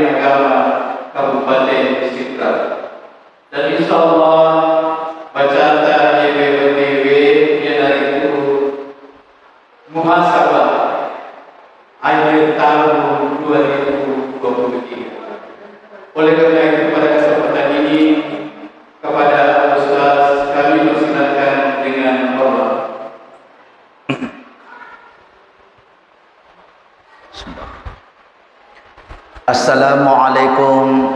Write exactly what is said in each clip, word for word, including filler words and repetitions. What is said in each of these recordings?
Agama Kabupaten Sidrap. Dan insyaallah bacata D P W T W iyanaritu muhasabah akhir tahun dua ribu dua puluh tiga. Oleh karena itu, pada kesempatan ini, kepada Ustaz kami persilakan dengan hormat. Assalamualaikum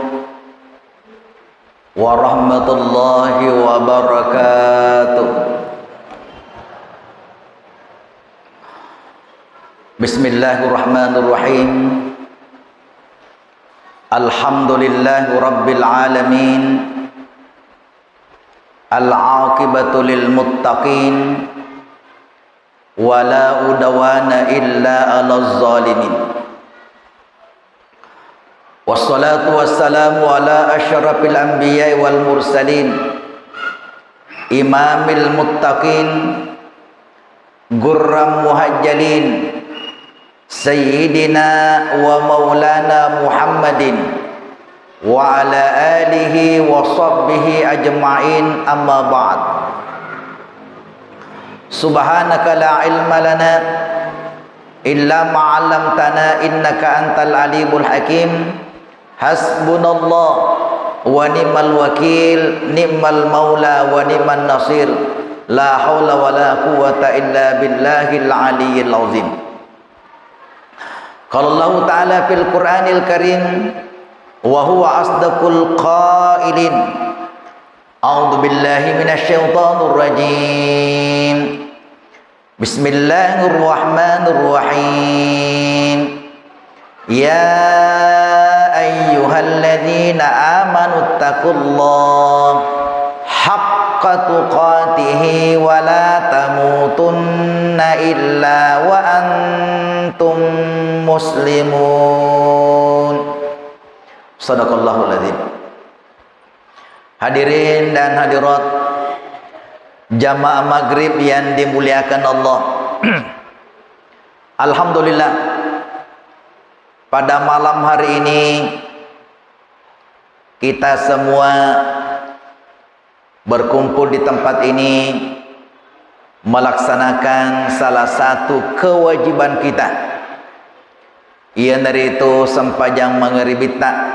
warahmatullahi wabarakatuh. Bismillahirrahmanirrahim. Alhamdulillahi rabbil alamin. Al-aqibatu lil muttaqin. Wala udwana illa 'alal zalimin. Wassalatu wassalamu ala asyrafil anbiya'i wal mursalin, imamil muttaqin, gurram muhajjalin, sayyidina wa maulana Muhammadin wa ala alihi wa sahbihi ajma'in, amma ba'd. Subhanaka la ilma lana illa ma 'allamtana innaka antal alimul hakim. Hasbunallah wa ni'mal wakil, ni'mal maula wa ni'man nasir. La haula wa la quwwata illa billahil aliyyil azim. Qala Allahu ta'ala fil Qur'anil Karim wa huwa asdaqul qailin. A'udzu billahi minasy syaithanir rajim. Bismillahirrahmanirrahim. Ya ayyuhalladzina amanu taqullaha haqqa tuqatihi wa la tamutunna illa wa antum muslimun. Sadaqallahul adzim. Hadirin dan hadirat jamaah maghrib yang dimuliakan Allah. Alhamdulillah, pada malam hari ini kita semua berkumpul di tempat ini melaksanakan salah satu kewajiban kita, iyanaritu sempajang mangaribitta.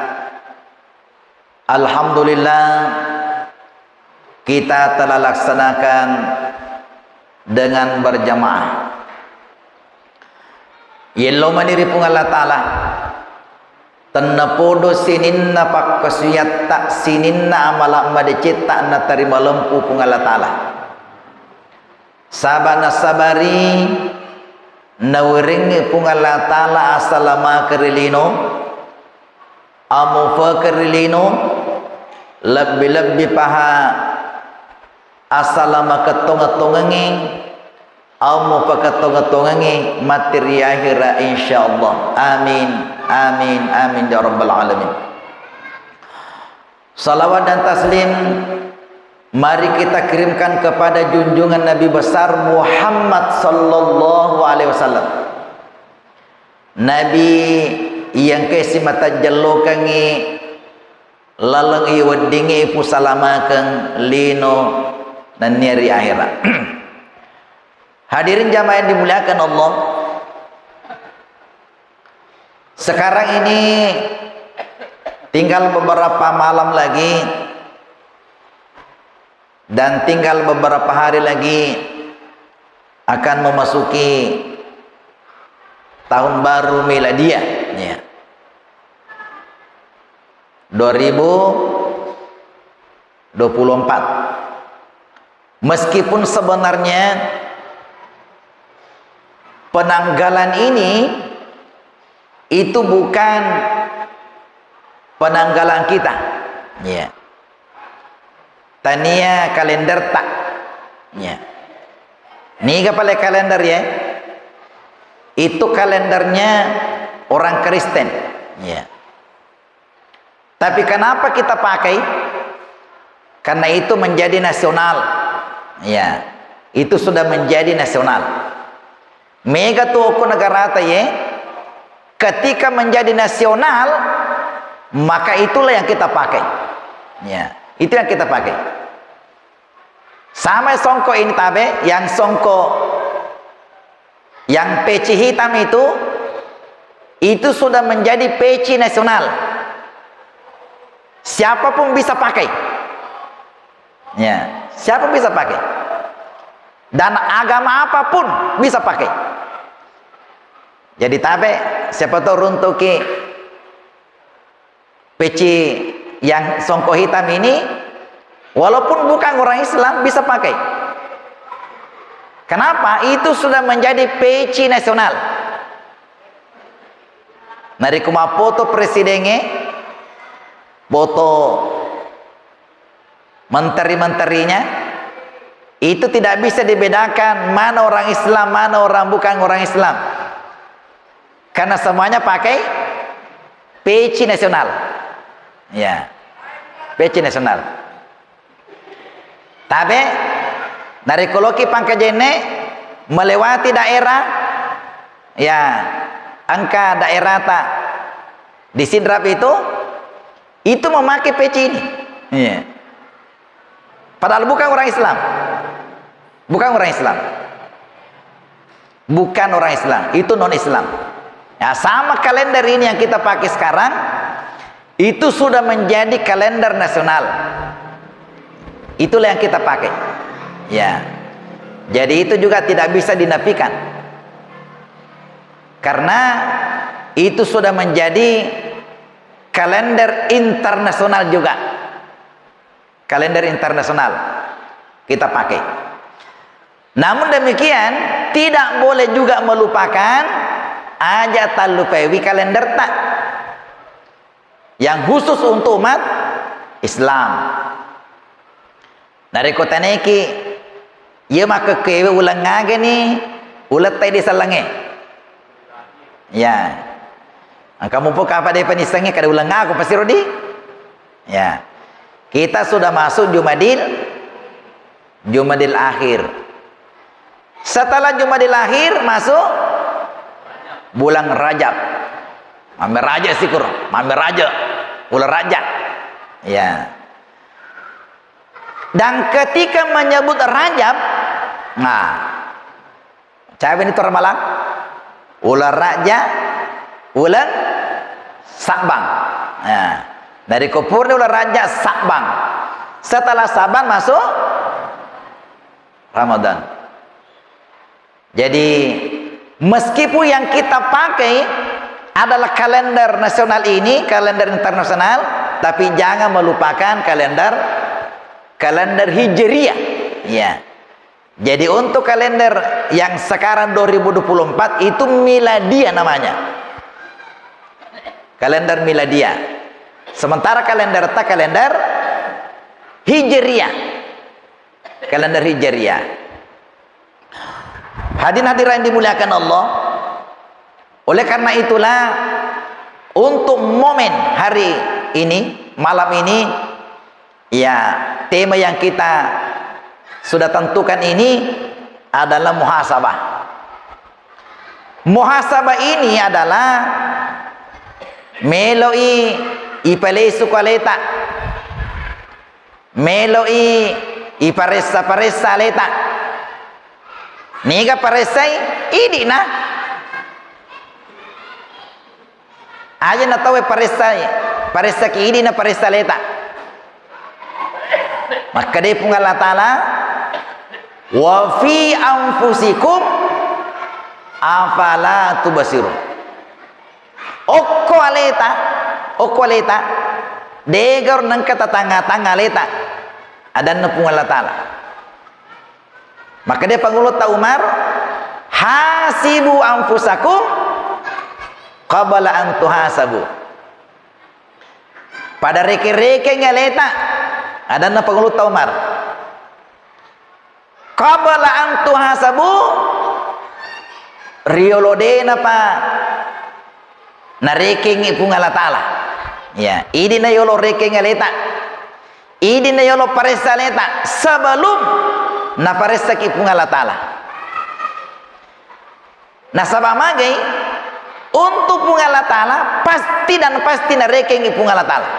Alhamdulillah, kita telah laksanakan dengan berjamaah. Yello mani ri Puang Allah Ta'ala, tennapodo sininna pakkasuwiatta, sininna amala madecetta natarima lempu Puang Allah Ta'ala. Saba nasabari nawerengngi Puang Allah Ta'ala asalamakeng ri lino, amufekeng ri lino, lebbi-lebbi paha asalamakeng tongeng-tongengngi, amufekeng tongeng-tongengngi matti ri ahera, insyaallah. Amin, amin, amin ya rabbal alamin. Salawat dan taslim mari kita kirimkan kepada junjungan Nabi besar Muhammad sallallahu alaihi wasallam. Nabi yang engkae simata jellokengngi laleng i weddingnge ipusalamakeng lino nennia ri ahera. Hadirin jamaah yang dimuliakan Allah, sekarang ini tinggal beberapa malam lagi dan tinggal beberapa hari lagi akan memasuki tahun baru miladiah, ya. Dua ribu dua puluh empat. Meskipun sebenarnya penanggalan ini itu bukan penanggalan kita. Ya. Tania kalender ta. Ya. Niga pale kalender, ya? Itu kalendernya orang Kristen. Ya. Tapi kenapa kita pakai? Karena itu menjadi nasional. Ya, itu sudah menjadi nasional. Mega tu okko negarata ye, ketika menjadi nasional, Maka itulah yang kita pakai. Ya, itu yang kita pakai. Sama songkok ini tabe, yang songkok, yang peci hitam itu, itu sudah menjadi peci nasional. Siapapun bisa pakai. Ya, siapa bisa pakai. Dan agama apapun bisa pakai. Jadi tabe, siapa tahu runtuki peci yang songkok hitam ini, walaupun bukan orang Islam, bisa pakai. Kenapa? Itu sudah menjadi peci nasional. Narekko mappoto presidengnge, foto menteri-menterinya, itu tidak bisa dibedakan mana orang Islam, mana orang bukan orang Islam. Karena semuanya pakai peci nasional. Ya. Peci nasional. Tabe, narekko loki Pangkajene melewati daerah, ya, engka daerah ta di Sidrap itu, itu memakai peci ini. Iya. Padahal bukan orang Islam. Bukan orang Islam. Bukan orang Islam, itu non-Islam. Ya, sama kalender ini yang kita pakai sekarang, itu sudah menjadi kalender nasional. Itulah yang kita pakai. Ya. Jadi itu juga tidak bisa dinafikan. Karena itu sudah menjadi kalender internasional juga. Kalender internasional kita pakai. Namun demikian, tidak boleh juga melupakan aja tallupaiwi kalenderta yang khusus untuk umat Islam. Narekko taneki, iya makkekkewe uleng agani ulettai di sellengnge. Ya. Engka mupo kapa de panissengnge kada uleng aku pasti rodi. Ya. Kita sudah masuk Jumadil, Jumadil Akhir. Setelah Jumadil Akhir masuk bulan Rajab. Mame Raja syukur, mame Raja, bulan Raja. Ya. Dan ketika menyebut Rajab, nah, cawe ni tu Ramalang, uleng Raja, uleng Sa'ban. Nah, dari kupurni uleng Raja, Sa'ban. Setelah Sa'ban masuk Ramadan. Jadi, meskipun yang kita pakai adalah kalender nasional ini, kalender internasional, tapi jangan melupakan kalender, kalender Hijriah. Ya. Jadi, untuk kalender yang sekarang dua ribu dua puluh empat itu miladiah namanya. Kalender miladiah. Sementara kalender ta kalender Hijriah. Kalender Hijriah. Hadirin hadirat yang dimuliakan Allah, oleh karena itulah, untuk momen hari ini, malam ini, ya, tema yang kita sudah tentukan ini adalah muhasabah. Muhasabah ini adalah melo'i ipalesu ku aleta. Melo'i iparessa-paressa aleta. Niga paressai? Idi'na. Aja na tauwe paressai, paressaki idi'na paressa aleta. Makkeda Puang Allah Ta'ala, "Wa fi anfusikum afala tubsirun." Okko aleta, okko aleta, degaro nengka tatangnga-tangnga aleta, adanna Puang Allah Ta'ala. Makkeda Pangulutta Umar, "Hasibu anfusakum qabla an tuhasabu." Pada reke-rekeng aleta, adanna Pangulutta Umar. Qabla an tuhasabu, riolo denapa narekengngi Puang Allah Ta'ala. Ya, idi na yolo rekeng aleta. Idi na yolo paressa aleta sebelum naparessaki Puang Allah Ta'ala. Nasaba magai, untuk Puang Allah Ta'ala pasti dan pasti narekengngi Puang Allah Ta'ala.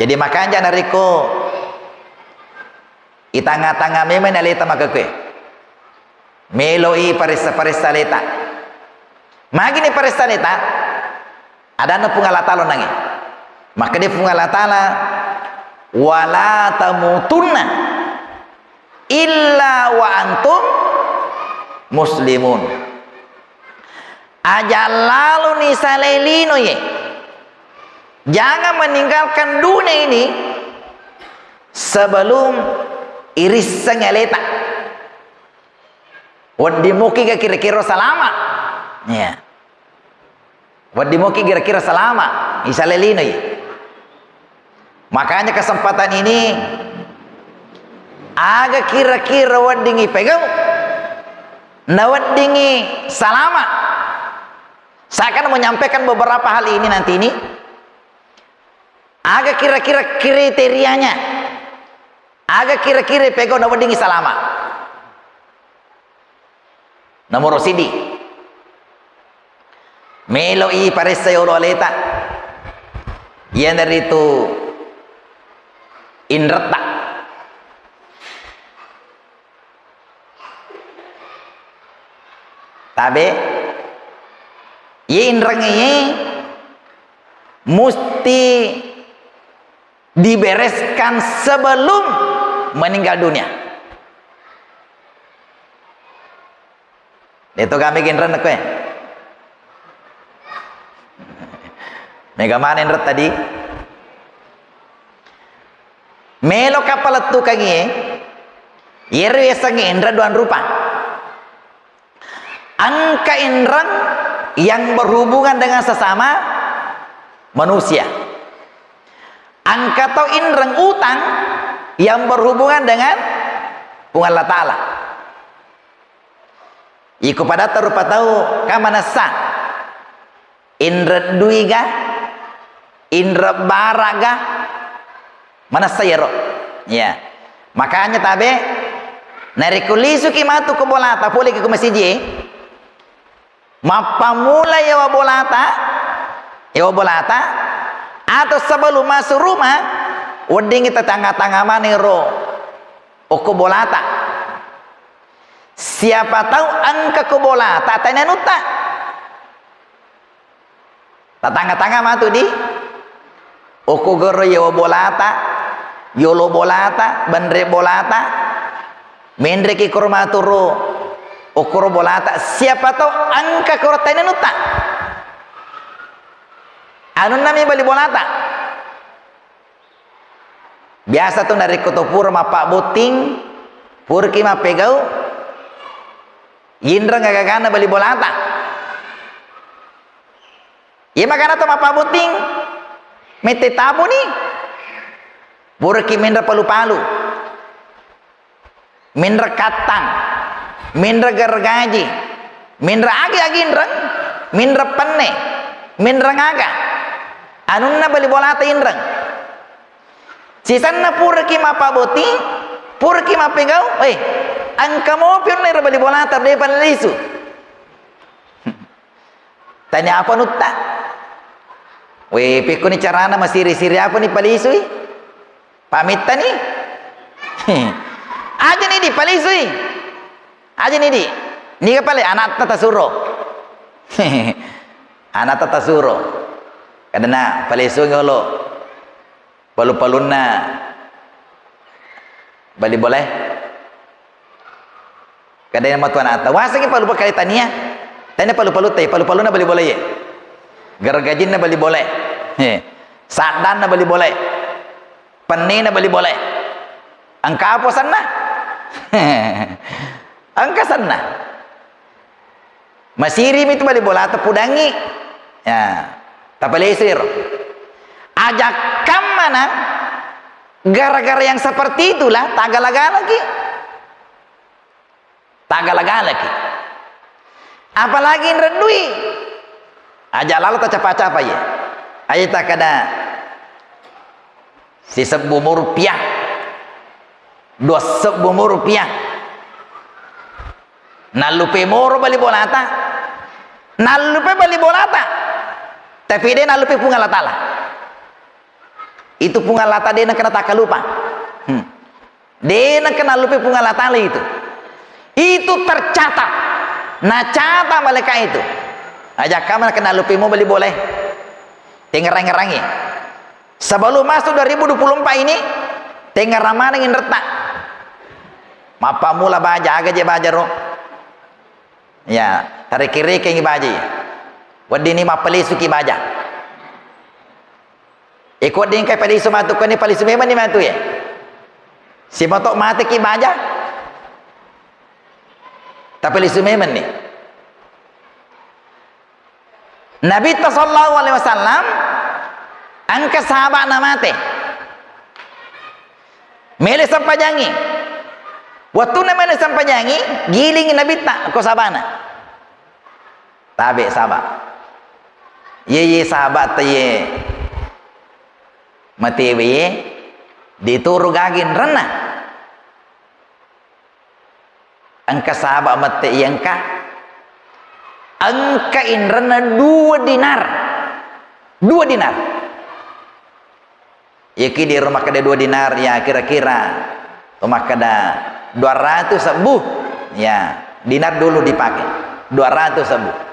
Jadi makanja narekko itanga-tanga memang aleta makekue, meloi paressa-paressa aleta. Magini paressa aleta? Adanna Puang Allah Ta'ala nange. Makkeda Puang Allah Ta'ala, "Wala tamutunna illa wa antum muslimun." Aja laloni salai lino ye. Jangan meninggalkan dunia ini sebelum irisseng aleta. Wedding mukiga kira-kira salama. Ya. Wedding muki kira-kira salama, isalai lino ye. Makanya kesempatan ini, aga kira-kira weddingngi pegau, na weddingngi salama. Saya akan menyampaikan beberapa hal ini nanti ini. Aga kira-kira kriterianya, aga kira-kira pegau na weddingngi salama. Nomoro siddi, meloi paressa yolo aleta, iyanaritu inretta. Tabe, iye inrengnge iye musti dibereskan sebelum meninggal dunia. Deto kami genren kowe. Mega mana inreng tadi? Melo kapal tu kangie, yero yasengnge inreng duang rupa. Engka inreng yang berhubungan dengan sesama manusia. Engka to inreng utang yang berhubungan dengan Puang Allah Ta'ala. Iko padatta rupa tau, ka manessa? Inreng dui ga? Inreng bara ga? Manessa yero. Ya. Makanya tabe, narekko lisuki matu ko bolata, poleki ko masiji, mappamula yawa bolata, yawa bolata, atau sebelum masuk rumah, weddingngi tatanga-tanga maneng ro okko bolata. Siapa tahu engka ko bolata, tania nutta. Tatanga-tanga matu di. Okko goro yewa bolata, yolo bolata, benre bolata, menreki koro maturu okkoro bolata, siapa tahu engka koro tania nutta. Anunna mi bali bolata. Biasa tu narekko to pura mappabbotting, puraki mappegau, yinreng aga-agana bali bolata. Iya magana to mappabbotting, mette tabuni, puraki menre palu-palu. Minreng kattang, minreng gergaji, minreng agi-agi inreng, minreng penne, minreng aga. Anunna bali bolata inreng. Sisenna puraki mappabbotting, puraki mappegau, eh, engka mopi onna ero bali bolata, depa lisu. Tania apa nutta? We, pekkoni carana masiri-siri apa ni palisui? Pamittani? Aja ni di palisui. Aja ni di. Niga pale anatta tasuro. Anatta tasuro. Kadena palisui ngolo. Palu-palunna bali bolae. Kadena matu anatta. Wasengngi palu-palu kale tania. Tania palu-palutta, palu-palunna bali bolae. Gergajinna bali bolae. He. Saddanna bali bolae. Pennena bali bolae. Engka apa senna? Engka senna. Masirimi tu bali bolata pudangngi. Ya, tapalesui ro. Ajakkamma na gara-gara yang seperti itulah tagala-galaki. Tagala-galaki. Apalagi inreng dui. Aja lalo tacapa-capa ye. Aja takada sisebbu mu rupiah. Dua sebbu mu rupiah. Nallupe moro bali bolata. Nallupe bali bolata. Tapi de' nallupai Puang Allah Ta'ala. Itu Puang Allah Ta'ala de' nengka natakkalupa. Hmm. De' nengka nallupai Puang Allah Ta'ala itu. Itu tercatat. Nacatat malaikat itu. Aja' kamma nengka nallupai mo bali bola. Tengngerang-ngerangi. Sebelum masuk dua ribu dua puluh empat ini, tengngerang maneng inretta. Mappammula baja, aga je baja ro. Ya, tareke-rekengngi baja. Weddinni mappalisu ki baja. Iko wedding engka palisu matu, koni palisu memang ni matu ya. Simato mate ki baja. Tapi lisu memang ni. Nabitta sallallahu alaihi wasallam engka sahaba'na mate. Mele sempajangi. Wettunna mele sempajangi, gilingi Nabitta ko sahaba'na. Tabe saba. Ye, ye sahabatta ye matewe ye, dituru gagi inrenna. Engka saba mette iya engka, engka inrenna dua dinar. Dua dinar. Yaki diro makkeda dua dinar, ya kira-kira to makkeda dua ratus sebbu. Ya, dinar dulu dipakai. Dua ratus sebbu.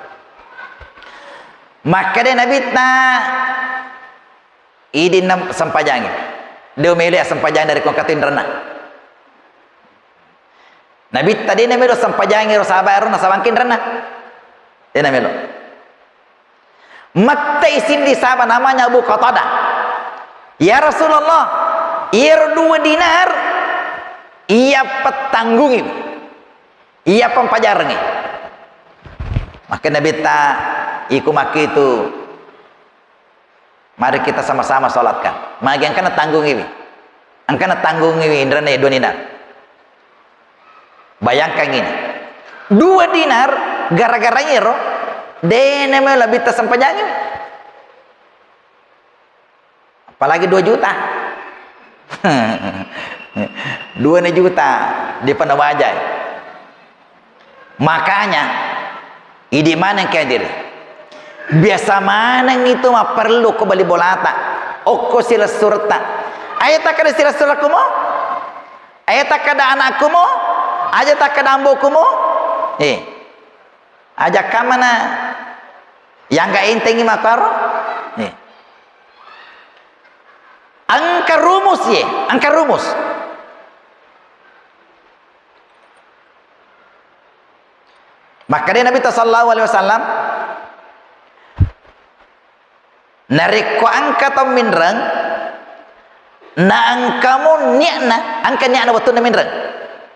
Makkeda Nabitta, idinna sempajangi. De melo sempajangi dari kongkatu inrenna. Nabitta de namelo sempajangi ro sahabat ro nasaba engka inrenna. De namelo. Mette siddi sahaba namanya Abu Qatadah. "Ya Rasulullah, iyaro dua dinar iya pettanggungi, iya pempajarengi." Maka Nabitta iku makkitu, "Mari kita sama-sama salatkan." Magi engka natanggungiwi. Engka natanggungiwi inrenna dua dinar. Bayangkan ini. Dua dinar gara-gara iyaro de namelo Nabitta sempajangi. Apalagi dua juta. Dua ne juta dipana wajai. Makanya, idi maneng ke diri. Biasa maneng itu mapperlu ko bali bolata. Okko silessuretta. Aja takkeda silessurekku mo? Aja takkeda anakku mo? Aja takkeda amboku mo? Eh. Aja kamana. Yang gak entengi makaro? Eh. Engka rumus ye, engka rumus. Makkeda Nabitta sallallahu alaihi wasallam, narekko engka tau minreng, na engka mo niatna, engka niatna wettunna minreng,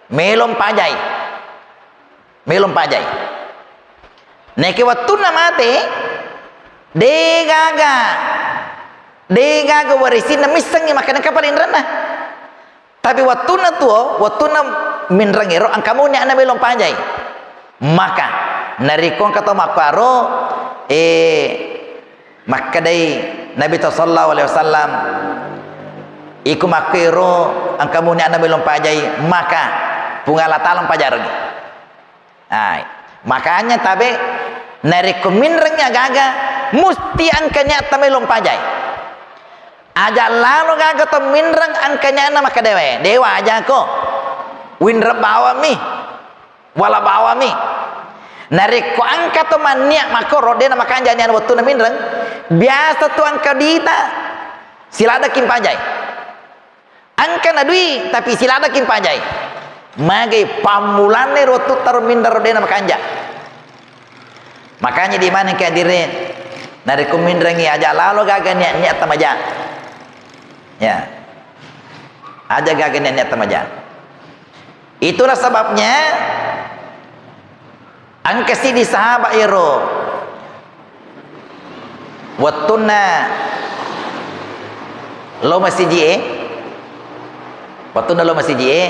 melo mpajai. Melo mpajai. Naekiya wettunna mate, de gaga, de gaga warisinna missengngi makkeda engka pale inrenna. Tapi wettunna tuo, wettunna minreng ero, engka mo niatna melo mpajai. Maka, narekko engka tau makkuaro, eh, makkedai Nabitta sallallahu alaihi wasallam, iko makkuero engka mo niatna melo mpajai, maka Puang Allah Ta'ala mpajarengngi. Ai, makanya tabe, narekko minrengngi agaga, musti engka niatta melo mpajai. Aja lalo gaga to minreng engka niatna makkeda, "Dewa, ajako. Winreng bawammi. Wala bawammi." Narekko engka to manniat makkoro, de namakanja niatna wettunna minreng, biasa tu engka dita, siladaki mpajai. Engka na dui, tapi siladaki mpajai. Magai pammulanna ero wettu taro minreng ro de namakanja. Makanya di maneng ke hadirin, narekko minrengngi aja lalo gaga niat-niat tamaja. Ya. Aja gaga niat-niat tamaja. Itulah sebabnya engka siddi sahaba ero wettunna lo masiji e, wettunna lo masiji e,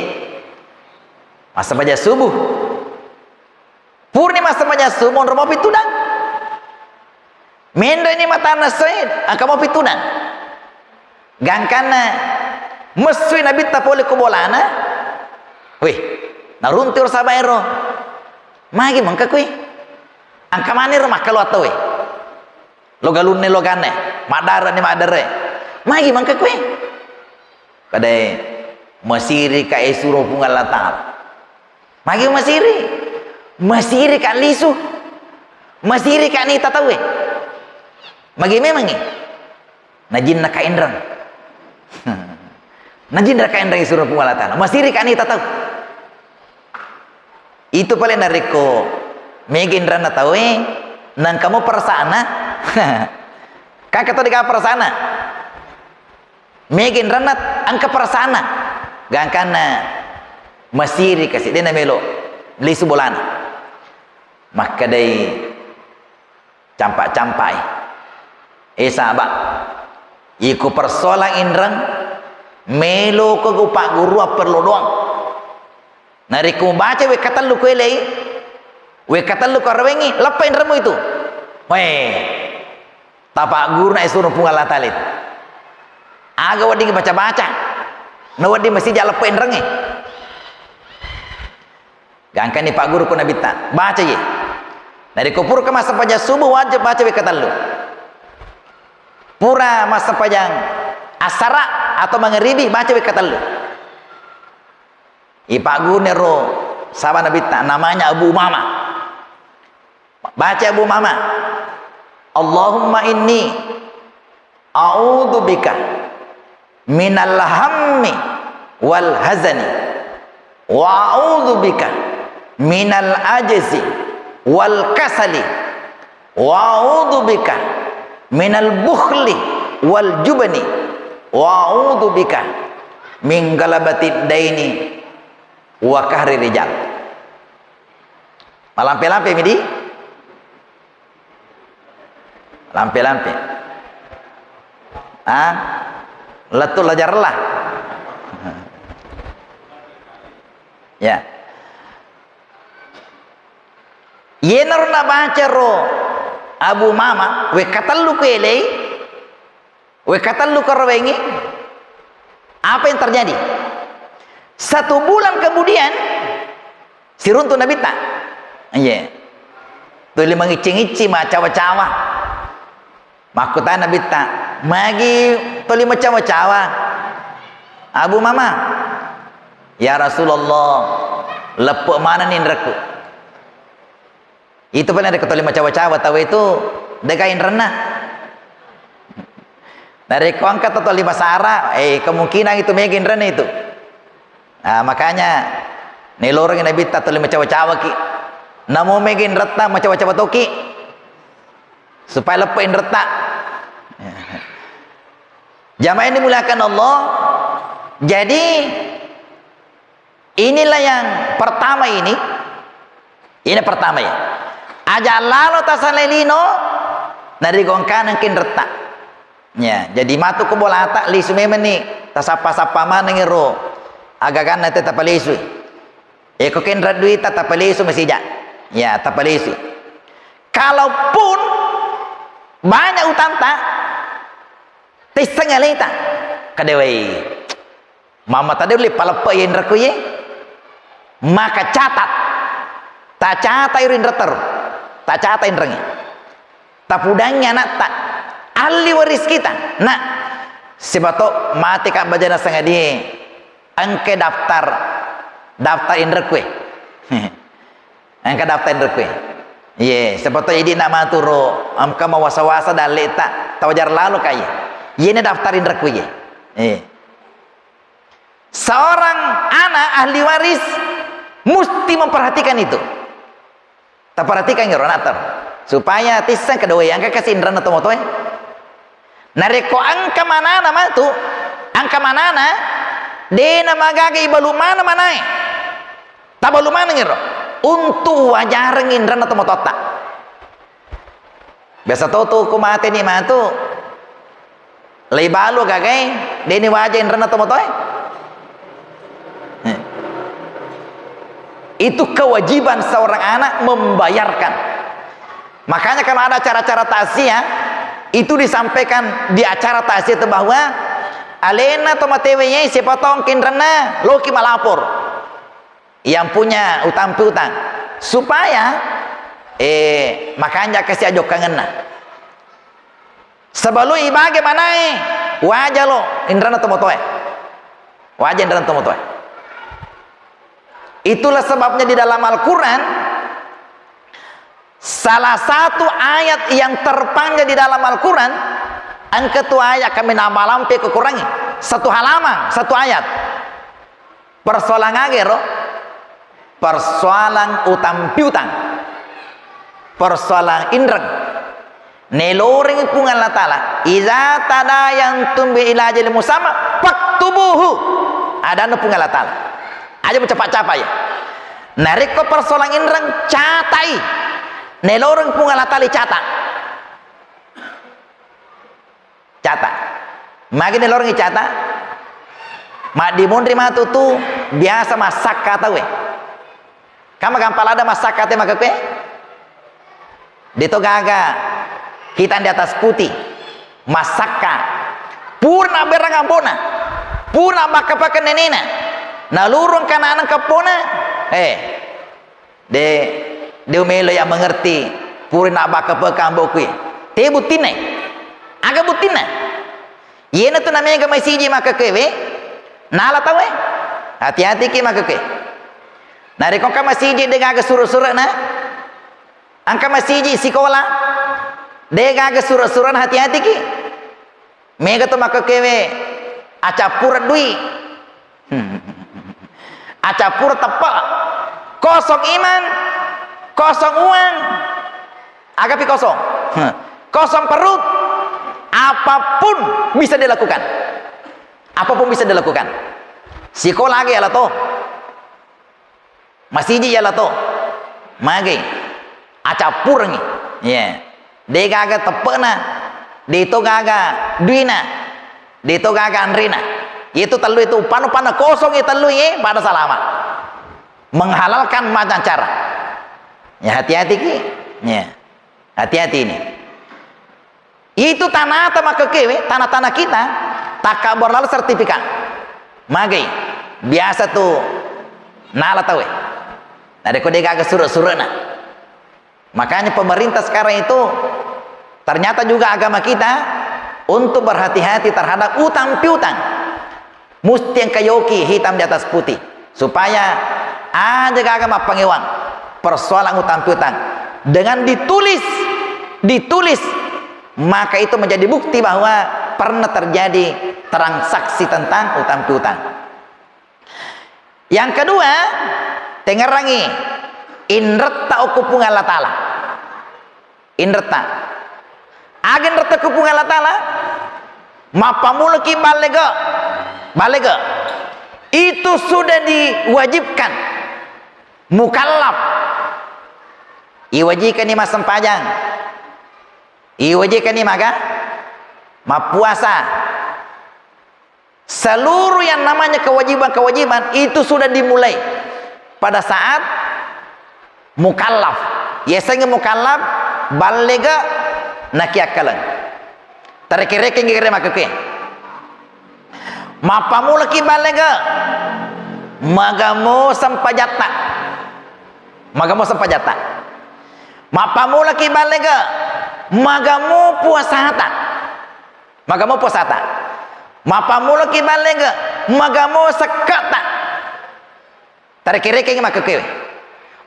massempajang subuh. Purani massempajang subuh, monro mopi tudang. Menreni matanna soe, engka mopi tudang. Gangkanna messui Nabitta pole ko bolana. Weh, naruntu ro sahaba ero. Magi mengka kui? Engka maneng ro makkaluang tauwe. Lo galunne lo ganne, maddarani maddare. Magi mangka koe? Padae masiri ka e suro Puang Allah Ta'ala. Magi masiri? Masiri ka lisu. Masiri ka nita tauwe. Magi memangi? Najinna ka inreng. Najinna ka inreng suro Puang Allah Ta'ala. Masiri ka nita tau. Itu pale narekko mega inranna tauwe, nangka mo perasaanna. Kaka to dega perasaanna. Mega inranna engka perasaanna. Gangkanna masiri kasi, de namelo lisu bolana. Makkedai campa-campai. Eh, saba, iko persoalan inreng, melo ko pagguru apperlo doang. Narekko mubaca wekka tellu ko elei, wekka tellu ko arawengi, leppa inremmu itu. Weh, tapagguru na esono Puang Allah Ta'ala itu. Aga wedding baca-baca, na wedding masija leppa inrengnge. Gangkani pagguru ko nabitta, baca ye. Narekko pura massempajang subuh wajib baca wekka tellu. Pura massempajang asara atau mangaribi baca wekka tellu. Ipagguruni ro saba nabitta, namanya Abu Umamah. Baca Abu Umamah, "Allahumma inni a'udzubika minal hammi wal hazani, wa a'udzubika minal ajzi wal kasali, wa a'udzubika minal bukhli wal jubni, wa a'udzubika min ghalabatid daini wa qahrir rijal." Malampe-lampe midi? Lampe-lampe. Ah? Lettu lajarlah. Ya. Yenaro nabaca ro Abu Mama, wekka tellu ku elei, wekka tellu ko rawengi, apa yang terjadi? Satu bulan kemudian, siruntu nabitta. Iya. Tuli mangicci-ngicci, macawa-cawa. Makkutana nabitta, "Magi tuli macawa-cawa, Abu Mama?" "Ya Rasulullah, leppe manenni inrekku." Itu pale narekko tuli macawa-cawa tau itu, dega inrenna. Narekko engka to tuli masara, eh, kemungkinan itu mega inrenna itu. Ah, makanya, nailorengngi nabitta tuli macawa-cawaki. Namo mega inretta macawa-cawa toki. Supaya leppe inretta. Jamaah yang dimuliakan Allah, jadi inilah yang pertama ini, ini pertama ya. Aja lalo tasalai lino, narigongkaneng kinretta. Ya, jadi matu ko bolata lisu memang ni, tasappa-sappa maneng ro agaganna te tapalisui. Eko kenra duita tapalisu masija. Ya, tapalisu. Kalaupun banyak utanta, tisseng aleta. Kadewai. Mama tadi uli paleppe yenrekku ye. Maka catat. Tacata iro inretta ro. Tacata inrengnge. Tapudangngi anatta. Alli waris kita. Nah, sibato mate ka bajana sangadie. Engka daftar, daftar inrekku e. Engka daftar inrekku e. Iye, sibato idi na maturo, engka mawasa-wasa dalleta, tawajar lalo ka iye. Iyena daftar inrekku iye. Iye. Seorang anak ahli waris mesti memperhatikan itu. Taperhatikan ero anatta, supaya tisseng kedua engka kasi inrenna tomatoe. Narekko engka manana matu, engka manana, dena magaga ibalu maneng manae. Tabalu maneng ero untuk wajareng inrenna tomatoatta. Biasa to tu ko mate ni matu, lei balu gagai, deni waja inrenna tomatoe. Eh. Itu kewajiban seorang anak membayarkan. Makanya kalau ada acara-acara takziah, itu disampaikan di acara takziah itu bahwa alena tomatewe ye siapa tong kinrenna loki malapor. Yang punya utang piutang, supaya, eh, makanja kasi ajokkangenna. Sebelum ibage manae, waja lo inrana tomotoe. Waja inrana tomotoe. Itulah sebabnya di dalam Al-Quran, salah satu ayat yang terpanjang di dalam Al-Quran, engka tu ayat kami namalampe kukurangi. Satu halaman, satu ayat. Persoalan age ro? Persoalan utang piutang. Persoalan inreng. Nelorengi Puang Allah Ta'ala, "Idza tadayantum bi ila ajalin musamma faktubuhu." Adanna Puang Allah Ta'ala. Aja mucapa-capa ya. Narekko persoalan inreng, catai. Neloreng Puang Allah Ta'ala cata. Cata. Magi nelorengi cata? Maddimonri matu tu biasa massakka tauwe. Kama gampang lada massakka te makkekue? De to gaga hitam di atas putih. Massakka. Purna berang ambona. Purna bakka-bakka nenena. Nalurung kananeng keppona. Eh, de, de umelo ya mengerti. Purna bakka-bakka ambokui. Te buttinna. Aga buttinna? Iyena tu namega masiji makkekue we. Nala tauwe. Hati-hati ki makkekue. Narekko engka masiji de gaga sure-surena. Engka masiji sikola, de gaga sure-surena, hati-hati ki. Mega to makkekue we, acappura dui. Acappura teppe. Kosong iman, kosong uang. Agapi kosong. Kosong perut. Apapun bisa dilakukan. Apapun bisa dilakukan. Sikola age ala to. Masiji yala to. Magi. Acappurengi. Iya. De gaga teppe'na. De to gaga duina. De to gaga anrena. Itu tellu itu upanu-upanu kosong itu tellu ye pada salama. Menghalalkan macam cara. Ya hati-hati ki. Ya. Hati-hati ini. Itu tanata makkekewe, tanah-tanah kita, takkabboro lalo sertifikat. Magai, biasa tu nala tauwe. Narekko de gaga sure-surena. Makanya pemerintah sekarang itu, ternyata juga agama kita untuk berhati-hati terhadap utang piutang. Musti engka yoki hitam di atas putih, supaya aja gaga mappangewang persoalan utang piutang. Dengan ditulis, ditulis, maka itu menjadi bukti bahwa pernah terjadi transaksi tentang utang piutang. Yang kedua, tengerangi inretta okko Puang Allah Ta'ala. Inretta. Aga inretta ku Puang Allah Ta'ala? Mappammulaki ballega. Ballega. Itu sudah diwajibkan. Mukallaf. Iwajikani massempajang. Iwajikani maga? Mappuasa. Seluruh yang namanya kewajiban-kewajiban itu sudah dimulai pada saat mukallaf. Yasengnge mukallaf, ballega, nakiakkaleng. Tareke-rekeng gere makkekue. Mappammulaki ballega, magamo sempajatta. Magamo sempajatta. Mappammulaki ballega, magamo puasata. Magamo puasata. Mappammulaki ballega, magamo sekkata. Tareke-rekengi makkekkewe.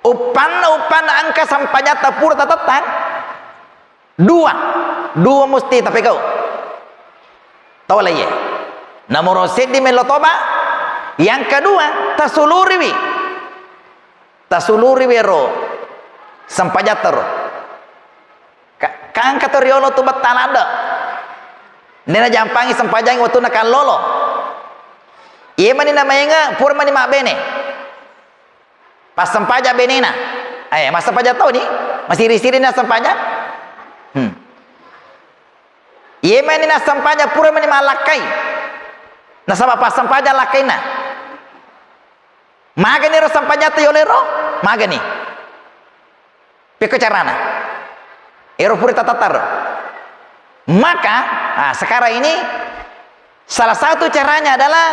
Uppanna, uppanna engka sempajatta pura tatettang. Dua. Dua musti tapegau. Tau laiye. Nomoro seddi melo toba. Yang kedua, tasuluriwi. Tasuluriwi ro sempajatta ro. Ka-, kangka to riolo tu betta ladde. Nena jampangi sempajang wettunna kallolo. Iye mani namainge pura mani mabbene. Pas sempajang benena. Eh, massempajang toni? Masiri-siri na sempajang? Hmm. Iye mani na sempajang pura mani mallakkai. Nasaba pas sempajang lakkainna. Magani ro sempajatta yolero? Magani. Pekko carana? Ero pura tatattaro. Maka, ah, sekarang ini salah satu caranya adalah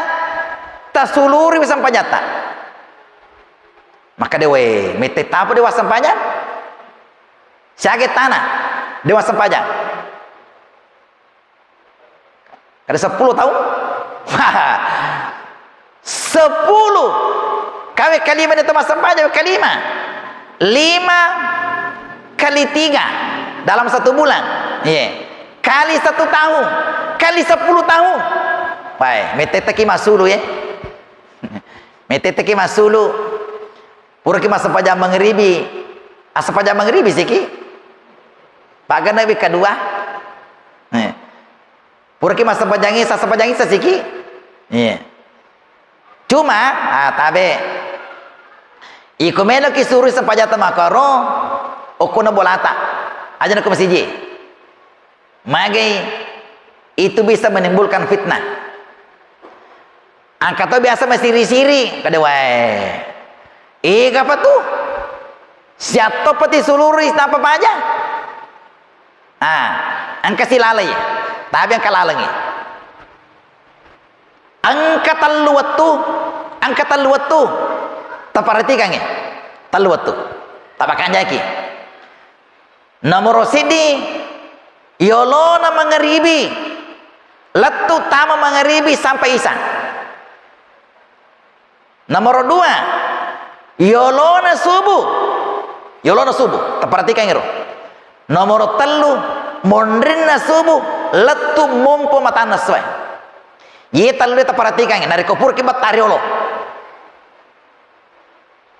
tasuluri sempajatta. Maka dewe, mette tapo dewa sempajang? Siage tana, dewa sempajang. Kada sepuluh taung? Sepuluh. Kawe kalima ni to massempajang, kalima. Lima kali tiga dalam satu bulan. Iya. Kali satu tahun. Kali sepuluh tahun. Wah, meteteki masulu ya. Meteteki masulu. Puraki massempajang mangribi. Assempajang mangribi siki. Pagana wi kedua. Nih. Puraki massempajang isa, sempajang isa siki. Iya. Cuma, ah, tabe. Iko meloki suru sempajang tamakkoro, okkono bolata. Aja nako masiji. Magai itu bisa menimbulkan fitnah. Engka to biasa masiri-siri, kada wae. Ega apa tu? Siatto peti suluri napa paja? Ah, engka silalai. Tapi engka lalengi. Engka tellu wettu, engka tellu wettu. Taperhatikangngi. Tellu wettu. Tapakanjaki. Nomoro siddi, yolona mangaribi, lettu tama mangaribi sampai isa. Nomoro dua, yolona subuh, yolona subuh, taperhatikan iro. Nomoro tellu, monrinna subuh, lettu mompo matanna essoe. Ye tellu taperhatikan, narekko puraki bettari olo.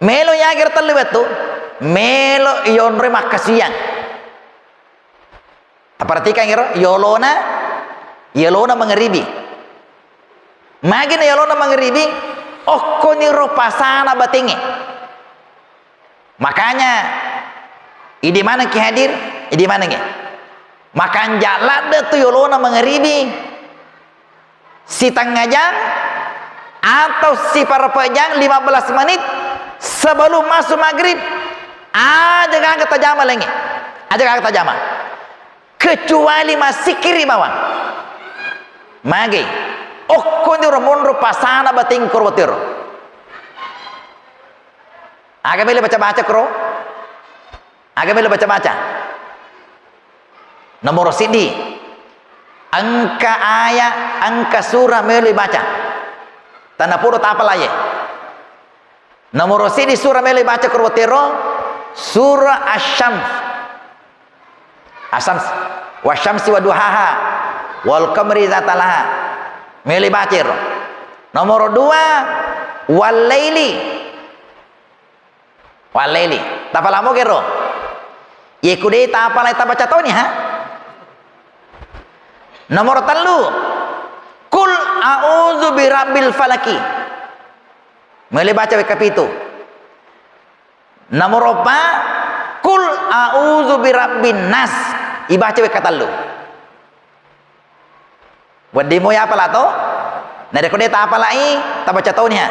Melo yagero tellu wettu, melo yonroi makkasiwiang. Taperhatikan iro, yolona, yolona mangaribi. Magina yolona mangaribi, okkoniro pasana batengnge. Makanya, idi manengki hadir, idi manengnge. Makanja ladde tu yolona mangaribi, sitengnga jang atau siparepe jang, lima belas menit sebelum masuk maghrib, aja gaga tajama lengnge, aja gaga tajama, kecuali massikkiri bawang. Magi okkoniro monro pasana batengnge koro wettuero. Aga melo baca-baca koro? Aga melo baca-baca? Nomoro siddi, engka aya, engka sura melo baca. Tanapodo tapalaye. Nomoro siddi sura melo baca koro wettuero, sura Asy-Syams. Asy-Syams. Wasyamsi waduhaha. Wal qamari idza talaha. Melo baca ero. Nomoro dua, wal laili. Wal laili. Tapala moga ero? Ye ku de tapalai tabaca toni, ha? Nomoro tellu. Kul a'udzu birabbil falaki. Melo baca wekka pitu. Nomoro eppa, kul a'udzu birabbin nas. Ibaca wekka tellu. Wedding moi apala to? Narekko de tapalai, tabaca toni, ha.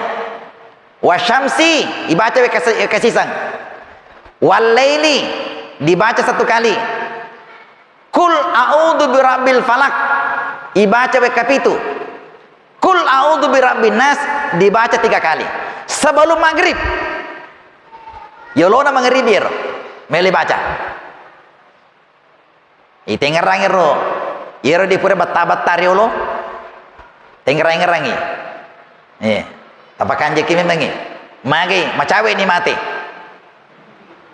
Wasyamsi, ibaca wekka se-, wekka siseng. Wal laili, dibaca satu kali. Kul a'udzu birabbil falak, ibaca wekka pitu. Kul a'udzu birabbin nas, dibaca tiga kali. Sebelum maghrib. Yolona mangaribi ero. Melo baca. Itengngerangngi ro, iyaro dipura betta-betta riolo, tengngerang-ngerangngi. Eh, tapakanjaki memangngi. Magai, macawe ni mate.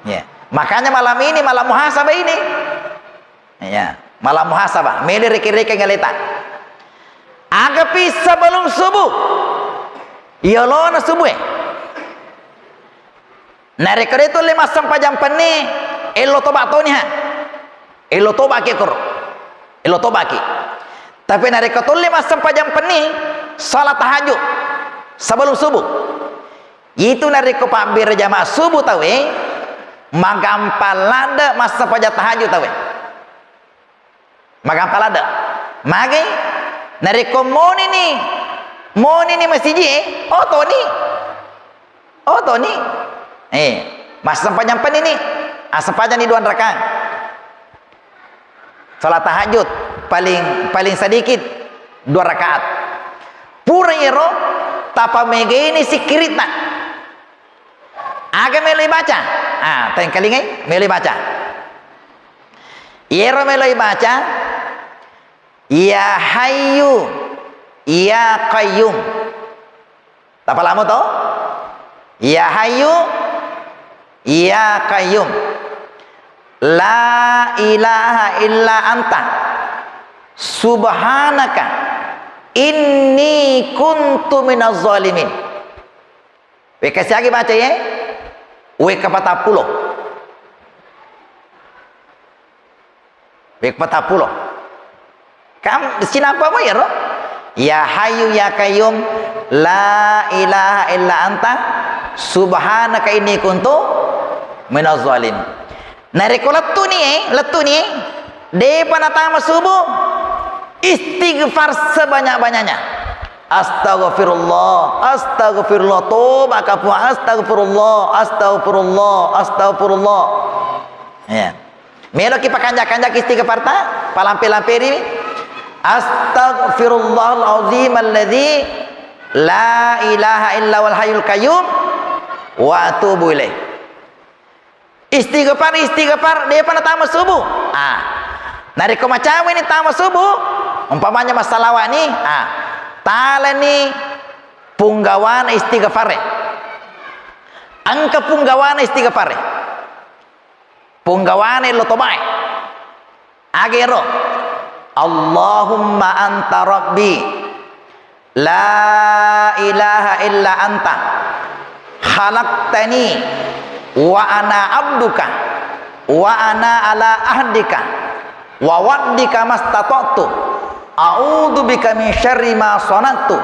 Ya. Makanya malam ini malam muhasabah ini. Ya, malam muhasabah. Melo reke-reke ngaleta. Agapi sebelum subuh. Yolona subuh e. Narekko de tulle massempajang penni, elo toba toni ha. Elo tobaki koro. Elo tobaki. Tapi narekko tulle massempajang penni, salat tahajud sebelum subuh. Itu narekko pabbere jamaah subuh tauwe, magampang ladde massempajang tahajud tauwe. Magampang ladde. Magi? Narekko monini, monini masiji e, otoni. Otoni. Eh, massempajang penini. Assempajang ni dua rakaat. Salat tahajud paling, paling sedikit dua rakaat. Pura iyaro, tapamegaini sikkiritta. Aga melo ibaca? Ah, tengkalingai, melo ibaca. Iyaro melo ibaca, Ya Hayyu, Ya Qayyum. Tapalamo to? Ya Hayyu, Ya Qayyum. La ilaha illa anta. Subhanaka. Inni kuntu minaz zalimin. Wekka siagi baca ye? Wekka patappulo. Wekka patappulo. Kam, sinapa mo yero? Ya Hayyu Ya Qayyum, la ilaha illa anta, subhanaka inni kuntu minaz zalim. Narekko lettuni, eh, lettuni, eh, depa natama subuh, istighfar sebanyak-banyaknya. Astaghfirullah, astaghfirullah, toba ka Puang, astaghfirullah, astaghfirullah, astaghfirullah. Ya. Meloki pakanja-kanjaki istighfarta, palampe-lamperi. Astaghfirullahal azim alladzi la ilaha illa huwal hayyul qayyum wa atubu ilaih. Istighfar, istighfar, depa natama subuh. Ah. Narekko macaweni tama subuh, umpamanya massalawa ni, ah, talani punggawana istighfare. Engka punggawana istighfare. Punggawana lo tobae. Agero. Allahumma anta rabbi. La ilaha illa anta. Khalaqtani wa ana abduka. Wa ana ala ahdika. Wa wa'dika mastata'tu. A'udzu bika min syarri ma sana'tu.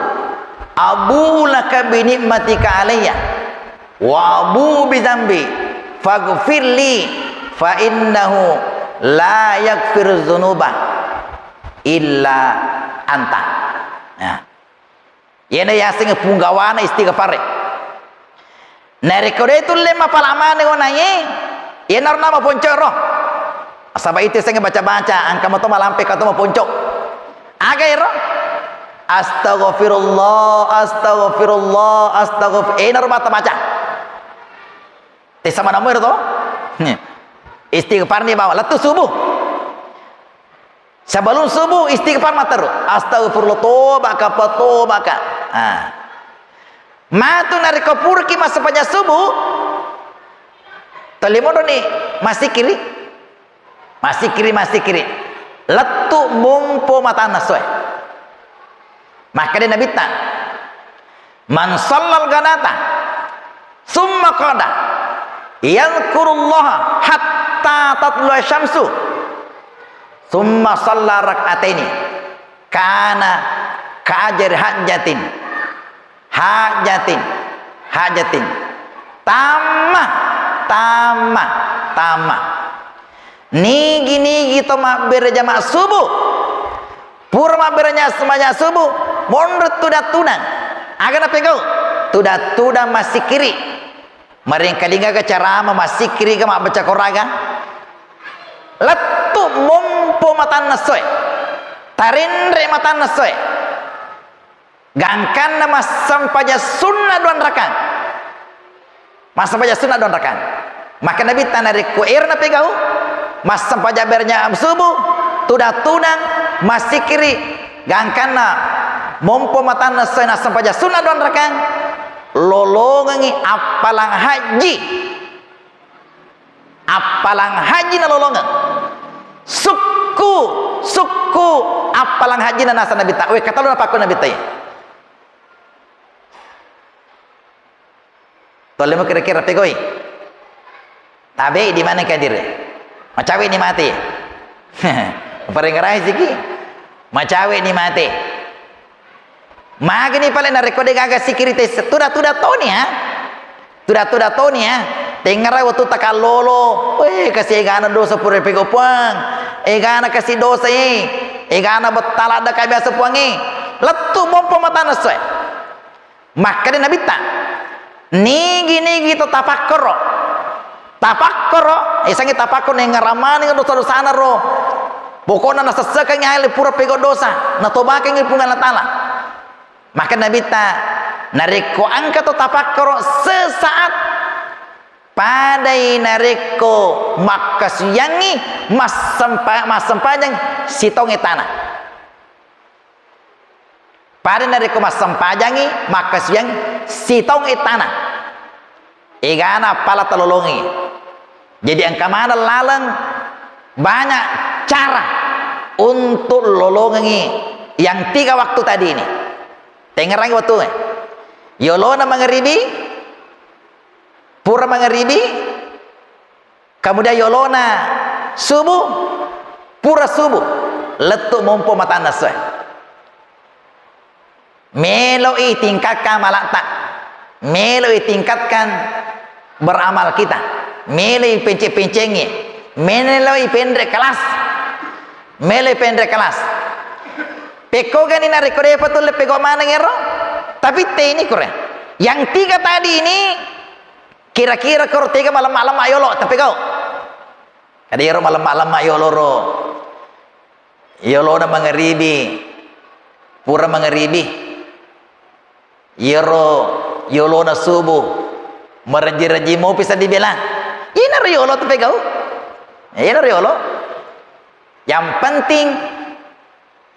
Abu'u laka bi ni'matika alayya. Wa abu'u bi dzambi. Faghfirli. Fa innahu la yaghfiru dzunuba illa anta. Nah. Iyana yaseng punggawana istighfare. Narekko de tulle mapala maneng onangnge, iyanaro nama ponco ro. Nasaba itu seng baca-baca, engka mato malampe ka to maponco. Aga ero? Astaghfirullah, astaghfirullah, astaghfir-, enaro mata baca. Tessa manammu ero to? Istighfar ni bawa lettu subuh. Sebelum subuh istighfar matteru. Astaghfirullah, toba ka, pa toba ka. Ah. Matu narekko puraki massempajang subuh, tolli modoni massikiri. Massikiri, massikiri. Lettu mompo matanna essoe. Makkeda Nabitta, "Man shallal ghadata, summa qa'ada, yadzkurullaha hatta tatlu'a syamsu, summa shalla rak'ataini, kana ka ajri hajjatin, hajjatin, hajjatin." Tamma, tamma, tamma. Nigi-nigi to mabbere jama subuh. Pura mabbere nya-, sembajang subuh, monro tudang-tudang. Aga napegau? Tudang-tudang massikiri. Marengkalingaga carama massikiri ga mabbaca koraga? Lettu mompo matanna essoe. Tarenre matanna essoe. Gangkanna massempajang sunna duanrakang. Massempajang sunna duanrakang. Maka Nabitta narekko ero napegau, massempajang bernya subuh, tudang-tudang, massikiri, gangkanna mompo matanna essoe nassempajang sunna duanrakang, lolongengi appalang hajji. Appalang haji nalolongeng. Sukku, sukku appalang hajina naseng Nabitta. Wekka tellu napakko Nabitta iya. Tollemo kira-kira pegoi. Tabe di mana kadir? Macawe ni mate. Parengerai siki. Macawe ni mate. Magani pale narekko de gaga sikiri tesse, tuda-tuda toni, ha? Tuda-tuda toni, ha? Tengngerai wettu takallolo, weh, kasi egana dosa pura pegau Puang. Egana kasi dosa, eh. Egana bettala daka biasa Puang, eh. Lettu mompo matanna essoe. Makkeda Nabitta, "Nigi-nigi to tapakkoro." Tapakkoro, isangi tapakkoro, nengngerang maneng dosa-dosana ro. Pokokna nasessekangi ale pura pegau dosa, natobakengi Puang Allah Taala. Maka Nabitta, narekko engka to tapakkoro sesaat, padai narekko makkasuwiyangngi massempa-, massempajang sitongnge tana. Pada narekko massempajangngi, makkasiwiang sitaung ettana. Egana appala talolongengngi. Jadi engka maneng laleng banyak cara untuk lolongengngi yang tiga waktu tadi ini. Tengngerangngi wettungnge. Yolona mangeribi, pura mangeribi, kemudian yolona subuh, pura subuh, lettu mompo matanna essoe. Melo'i tingkatkan amala'ta, melo'i tingkatkan beramal kita, melo'i penceng-pencengngi, melo'i penre kelas, melo'i penre kelas. Pekkogani narekko de'pa tulle pegau maneng ero, tapi te ini kure. Yang tiga tadi ini kira-kira koro tega malemma-lemma yolo, tapi kau. Kada ero malemma-lemma yolo ro. Yolona mangeribi, pura mangeribi. Yero yolona subuh, merejji-rejji mopi seddi bela. Inaro yolo tu pegau. Inaro yolo. Yang penting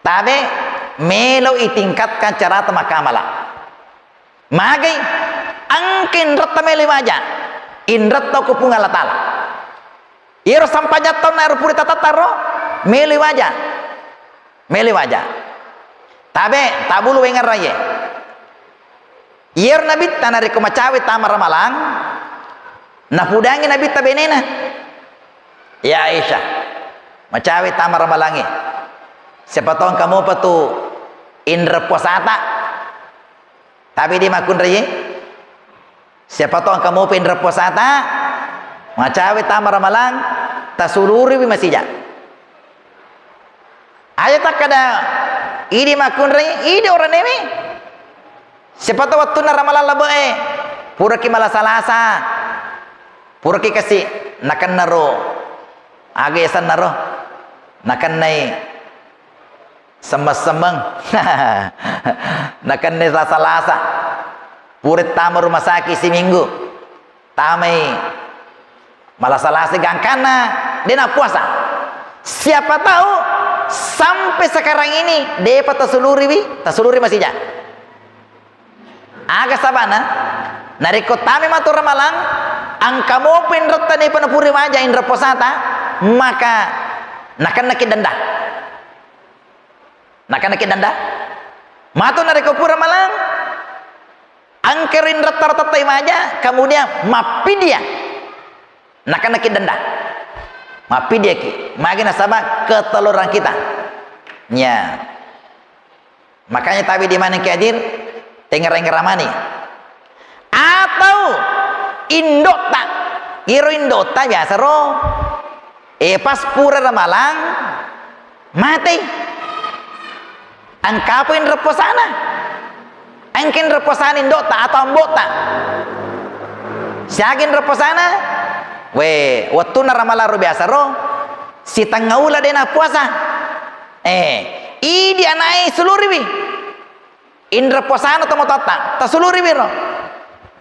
tabe melo itingkatkan carata makkamala. Magai engka inretta melo iwaja, inretta ko Puang Allah Taala. Iyaro sampajatta onna ero pura tatattaro, melo iwaja. Melo iwaja. Tabe, tabulu wengerraye. Iyaro nabitta narekko macawe tama ramalang, napudangi nabitta benena. Ya Aisyah, macawe tama ramalangnge. Siapa tahu engka mopa tu inre puasata. Tapi di makkunraie, siapa tahu engka mopa inre puasata, macawe tama ramalang, tasuluriwi masija. Aja takkada, idi makkunrai, idi oranewe. Siapa tahu wettunna ramalang labe'e, puraki malasa-lasa, puraki kasi, nakennaro, aga yasennaro, nakennai semmeng-semmeng. Nakennai lasa-lasa. Pura tama rumah sakit siminggu. Tamai malasa-lasa gangkanna, de nappuasa. Siapa tahu sampai sekarang ini depa tasuluriwi, tasuluri masija. Aga sabana? Narekko tame matu ramalang, engka mopa inretta depa napura waja inre puasata, maka nakennaki denda. Nakennaki denda. Matu narekko pura malang, engka rinretta-rettetta iwaja, kemudian mappidia. Nakennaki denda. Mappidiaki. Magi nasaba ketelloran kita. Nya. Makanya tabe di maneng ki hadir, tengereng ramani. Atau indotta. Iro indotta biasa ro. Eh, pas pura ramalang, matei. Engka apa inre puasana? Engka inre puasana indotta atau ambotta? Siaga inre puasana? We, wettunna ramalang ro biasa ro, sitengnga ula de nappuasa. Eh, idi anae suluriwi. Inre puasana tomatoatta, tasuluriwi ro.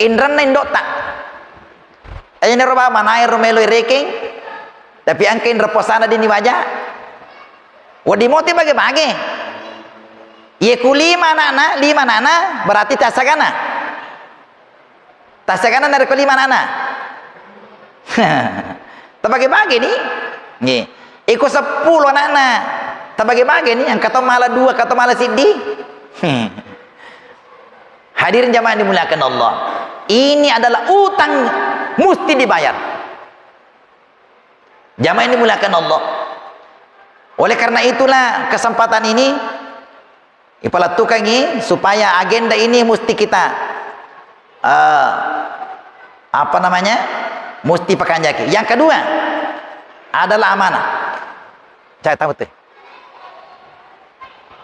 Inrenna indotta. Aja niro baba, manaero melo irekeng, tapi engka inre puasana dini waja. Wedding moti bage-bage. Ye ku lima anakna, lima anakna, berarti tassagana. Tassagana narekko lima anakna. Tabage-bage ni. Nggih. Iko seppulo anakna. Tabage-bage ni, engka to mala dua, engka to mala siddi. Hadirin jamaah yang dimuliakan Allah, ini adalah utang musti dibayar. Jamaah yang dimuliakan Allah, oleh karena itulah kesempatan ini ipalettukangngi supaya agenda ini musti kita, eh, apa namanya, musti pakanjaki. Yang kedua adalah amanah. Saya tahu tuh.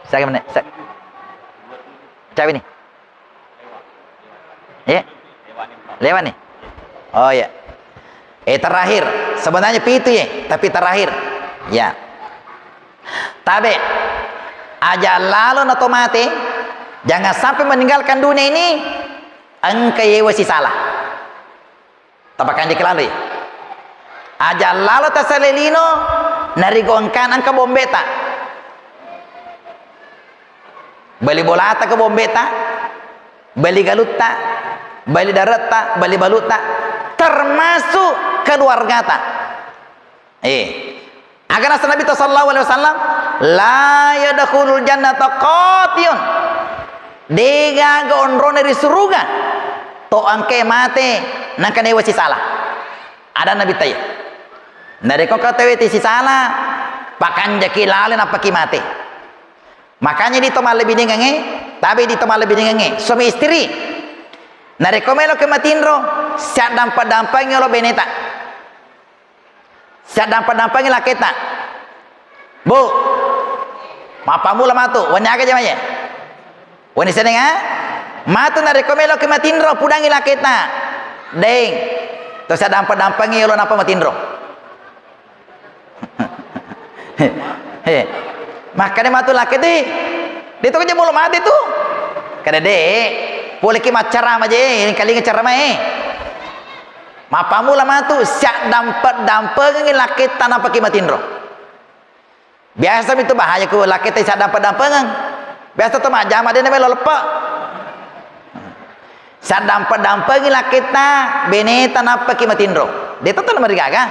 Saya mana? Saya, cawe nih. Iya? Lewat nih. Oh iya. Eh, terakhir. Sebenarnya pitu ya, tapi terakhir. Ya. Tabe. Aja lalo na to mate. Jangan sampai meninggalkan dunia ini. Engka yewa si salah. Tapakanjaki laloi. Aja lalo tasalai lino, narigo engkana engka bombeta. Beli bolata ke bombeta, beli galutta, beli daretta, beli balutta, termasuk keluargata. Eh, aga naseng Nabitta sallallahu alaihi wasallam, "La yadkhulul jannata qati'un." Degaga onrone ri suruga to engkae mate nangka newa sisala. Ada Nabitta iya. Narekko engka tauwe te sisala, pakanjaki lale nappaki mate. Makanya di to mallebinengengnge, tabe di to mallebinengengnge, suami istri. Narekko meloki matinro, siaddampa-dampangi olo beneta. Siaddampa-dampangi laketa. Bu, mappammula matu, wenni aga jamae? Wenni senenga? Matu narekko meloki matinro, pudangi laketa. Deng, to siaddampa-dampangi olo nappa matinro. He, makkeda matu lakete, de to je molo mate tu. Kada de, poleki maccarama je, engkalinga caramae. Mappammula matu, siaddampe-dampengengi laketta nappaki matinro. Biasa mitu bahaya ku laketta siaddampe-dampengeng. Biasa to majjama de namelo leppe. Siaddampe-dampengi laketta, beneta nappaki matinro. De to tona marigaga.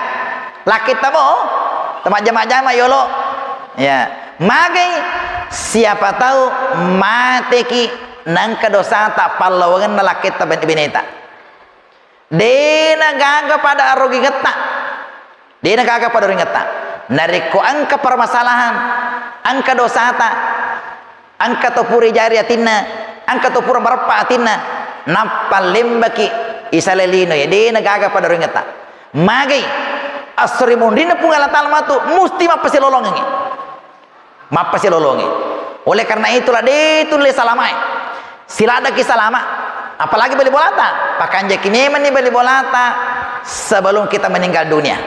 Laketta mo, to majjama-jama yolo. Ya, magai siapa tahu mateki nangka dosata pallawangenna laketta ben-, beneta. Dena gaga pada arogingetta. Dena gaga pada ringetta. Narekko engka permasalahan, engka dosata, engka to pura jari atinna, engka to pura mareppa atinna, nappa lembaki isale lino ya, dena gaga pada ringetta. Magai, esso ri munrinna Puang Allah Taala matu, musti mappasilolongengngi. Mappasilolongi. Oleh karena itulah, de tulle salamae. Siladdaki salama, apalagi bali bolata. Pakanjaki memanni bali bolata sebelum kita meninggal dunia.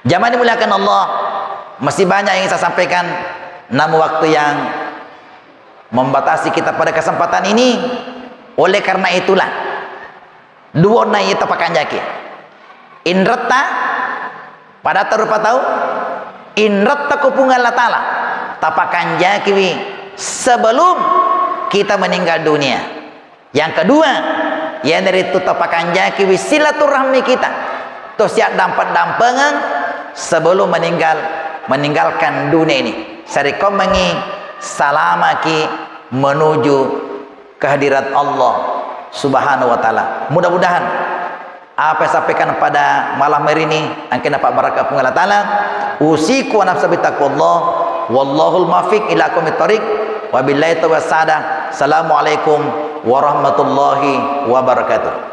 Jamaah dimuliakan Allah, masih banyak yang saya sampaikan, namun waktu yang membatasi kita pada kesempatan ini. Oleh karena itulah, duonna iya tapakanjaki. Inretta, pada rupa tau, inretta ko Puang Allah Taala, tapakanjakiwi sebelum kita meninggal dunia. Yang kedua, iyanaritu tapakanjakiwi silaturahmi kita. To siaddampe-dampengeng sebelum meninggal, meninggalkan dunia ini. Sarekkoammengngi salamaki menuju kehadirat Allah Subhanahu wa Ta'ala. Mudah-mudahan apa yang sampaikan pada malam hari ini engka napabbarakka Puang Allah Ta'ala. Usiku wa nafsi bitaqwallah. Wallahul muwaffiq ila aqwamit thariq. Wabillahi taufiq wassadah. Assalamualaikum warahmatullahi wabarakatuh.